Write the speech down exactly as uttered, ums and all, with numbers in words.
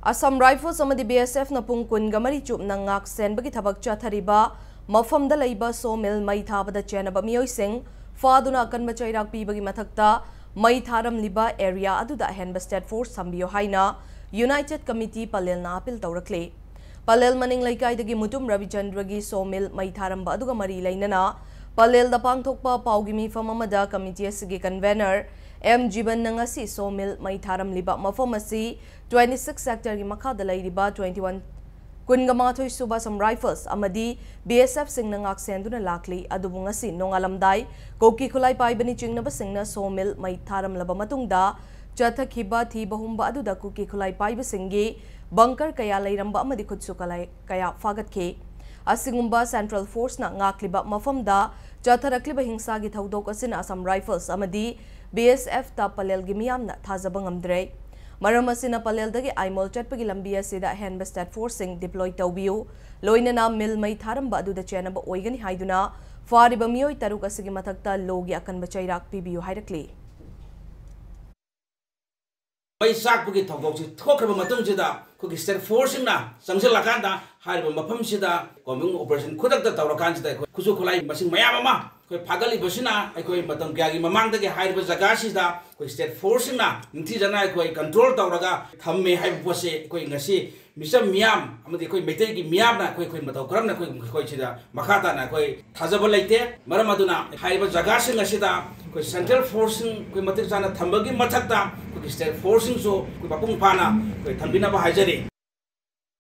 Assam Rifles ꯑꯃꯗꯤ B S F ꯅ ꯄꯨꯡ ꯀꯨꯟꯒ ꯃꯔꯤ ꯆꯨꯞꯅ ꯉꯥꯛ ꯁꯦꯟꯕꯒꯤ ꯊꯕꯛ ꯆꯠꯊꯔꯤꯕ ꯃꯐꯝꯗ ꯂꯩꯕ sawmill ꯃꯩ ꯊꯥꯕꯗ ꯆꯦꯟꯅꯕ ꯃꯤꯑꯣꯏꯁꯤꯡ ꯐꯥꯗꯨꯅ ꯑꯀꯟꯕ ꯆꯩꯔꯥꯛ ꯄꯤꯕꯒꯤ ꯃꯊꯛꯇ, ꯃꯩ ꯊꯥꯔꯝꯂꯤꯕ area ꯑꯗꯨꯗ ꯑꯍꯦꯟꯕ state force ꯊꯝꯕꯤꯌꯨ ꯍꯥꯏꯅ United Committee ꯄꯂꯦꯜꯅ appeal ꯇꯧꯔꯛꯂꯤ꯫ ꯄꯂꯦꯜ ꯃꯅꯤꯡ ꯂꯩꯀꯥꯏꯗꯒꯤ ꯃꯨꯇꯨꯝ ꯔꯕꯤꯆꯟꯗ꯭ꯔꯒꯤ sawmill ꯃꯩ ꯊꯥꯔꯝꯕ ꯑꯗꯨꯒ ꯃꯔꯤ ꯂꯩꯅꯅ ꯄꯂꯦꯜꯗ ꯄꯥꯡꯊꯣꯛꯄ ꯄꯥꯎꯒꯤ ꯃꯤꯐꯝ ꯑꯃꯗ committee ꯑꯁꯤꯒꯤ convener M ꯖꯤꯕꯟꯅ ꯉꯁꯤ sawmill ꯃꯩ ꯊꯥꯔꯝꯂꯤꯕ ꯃꯐꯝ ꯑꯁꯤ twenty six sector ꯒꯤ ꯃꯈꯥꯗ ꯂꯩꯔꯤꯕ twenty one, ꯀꯨꯟꯒ ꯃꯥꯊꯣꯏ ꯁꯨꯕ Assam Rifles ꯑꯃꯗꯤ B S F ꯁꯤꯡꯅ ꯉꯥꯛꯁꯦꯟꯗꯨꯅ ꯂꯥꯛꯂꯤ꯫ ꯑꯗꯨꯕꯨ ꯉꯁꯤ ꯅꯣꯡꯉꯥꯜꯂꯝꯗꯥꯏ ꯀꯨꯀꯤ ꯈꯨꯠꯂꯥꯏ ꯄꯥꯏꯕꯅꯤ ꯆꯤꯡꯅꯕꯁꯤꯡꯅ sawmill ꯃꯩ ꯊꯥꯔꯝꯂꯕ ꯃꯇꯨꯡꯗ ꯆꯠꯊꯈꯤꯕ ꯊꯤꯕ ꯍꯨꯝꯕ ꯑꯗꯨꯗ ꯀꯨꯀꯤ ꯈꯨꯠꯂꯥꯏ ꯄꯥꯏꯕꯁꯤꯡꯒꯤ bunker ꯀꯌꯥ ꯂꯩꯔꯝꯕ ꯑꯃꯗꯤ ꯈꯨꯠꯁꯨ ꯈꯨꯠꯂꯥꯏ ꯀꯌꯥ ꯐꯥꯒꯠꯈꯤ꯫ ꯑꯁꯤꯒꯨꯝꯕ central force ꯅ ꯉꯥꯛꯂꯤꯕ ꯃꯐꯝꯗ ꯆꯠꯊꯔꯛꯂꯤꯕ ꯍꯤꯡꯁꯥꯒꯤ ꯊꯧꯗꯣꯛ ꯑꯁꯤꯅ Assam Rifles ꯑꯃꯗꯤ B S F ꯇ ꯄꯂꯦꯜꯒꯤ ꯃꯤꯌꯥꯝꯅ ꯊꯥꯖꯕ ꯉꯝꯗ꯭ꯔꯦ꯫ ꯃꯔꯝ ꯑꯁꯤꯅ ꯄꯂꯦꯜꯗꯒꯤ ꯑꯥꯏꯃꯣꯜ ꯆꯠꯄꯒꯤ ꯂꯝꯕꯤ ꯑꯁꯤꯗ ꯑꯍꯦꯟꯕ state force ꯁꯤꯡ deploy ꯇꯧꯕꯤꯌꯨ, ꯂꯣꯏꯅꯅ mill ꯃꯩ ꯊꯥꯔꯝꯕ ꯑꯗꯨꯗ ꯆꯦꯟꯅꯕ ꯑꯣꯏꯒꯅꯤ ꯍꯥꯏꯗꯨꯅ ꯐꯥꯔꯤꯕ ꯃꯤꯑꯣꯏ ꯇꯔꯨꯛ ꯑꯁꯤꯒꯤ ꯃꯊꯛꯇ law ꯒꯤ ꯑꯀꯟꯕ ꯆꯩꯔꯥꯛ ꯄꯤꯕꯤꯌꯨ ꯍꯥꯏꯔꯛꯂꯤ꯫ ꯃꯩ ꯆꯥꯛꯄꯒꯤ ꯊꯧꯗꯣꯛꯁꯤ ꯊꯣꯛꯈ꯭ꯔꯕ ꯃꯇꯨꯡꯁꯤꯗ ꯑꯩꯈꯣꯏꯒꯤ state force ꯁꯤꯡꯅ ꯆꯪꯁꯤꯜꯂꯀꯥꯟꯗ ꯍꯥꯏꯔꯤꯕ ꯃꯐꯝꯁꯤꯗ combing operation ꯈꯨꯗꯛꯇ ꯇꯧꯔꯀꯥꯟꯁꯤꯗ ꯑꯩꯈꯣꯏ ꯈꯨꯠꯁꯨ ꯈꯨꯠꯂꯥꯏ ꯃꯁꯤꯡ ꯃꯌꯥꯝ ꯑꯃ ꯑꯩꯈꯣꯏ ꯐꯥꯒꯠꯂꯤꯕꯁꯤꯅ ꯑꯩꯈꯣꯏ ꯃꯇꯝ ꯀꯌꯥꯒꯤ ꯃꯃꯥꯡꯗꯒꯤ ꯍꯥꯏꯔꯤꯕ ꯖꯒꯥꯁꯤꯗ ꯑꯩꯈꯣꯏ state force ꯁꯤꯡꯅ ꯅꯤꯡꯊꯤꯖꯅ ꯑꯩꯈꯣꯏ control ꯇꯧꯔꯒ ꯊꯝꯃꯦ ꯍꯥꯏꯕ ꯄꯣꯠꯁꯤ ꯑꯩꯈꯣꯏ ꯉꯁꯤ ꯃꯤꯆꯝ ꯃꯤꯌꯥꯝ ꯑꯃꯗꯤ ꯑꯩꯈꯣꯏ ꯃꯩꯇꯩꯒꯤ ꯃꯤꯌꯥꯝꯅ ꯑꯩꯈꯣꯏ ꯑꯩꯈꯣꯏ ꯃꯇꯧ ꯀꯔꯝꯅ ꯑꯩꯈꯣꯏ ꯑꯩꯈꯣꯏ ꯁꯤꯗ ꯃꯈꯥ ꯇꯥꯅ ꯑꯩꯈꯣꯏ ꯊꯥꯖꯕ ꯂꯩꯇꯦ꯫ ꯃꯔꯝ ꯑꯗꯨꯅ ꯍꯥꯏꯔꯤꯕ ꯖꯒꯥꯁꯤꯡ ꯑꯁꯤꯗ ꯑꯩꯈꯣꯏ central force ꯁꯤꯡ ꯑꯩꯈꯣꯏ ꯃꯇꯤꯛ ꯆꯥꯅ ꯊꯝꯕꯒꯤ ꯃꯊꯛꯇ ꯑꯩꯈꯣꯏꯒꯤ state force ꯁꯤꯡꯁꯨ ꯑꯩꯈꯣꯏ ꯃꯄꯨꯡ ꯐꯥꯅ ꯑꯩꯈꯣꯏ ꯊꯝꯕꯤꯅꯕ ꯍꯥꯏꯖꯔꯤ꯫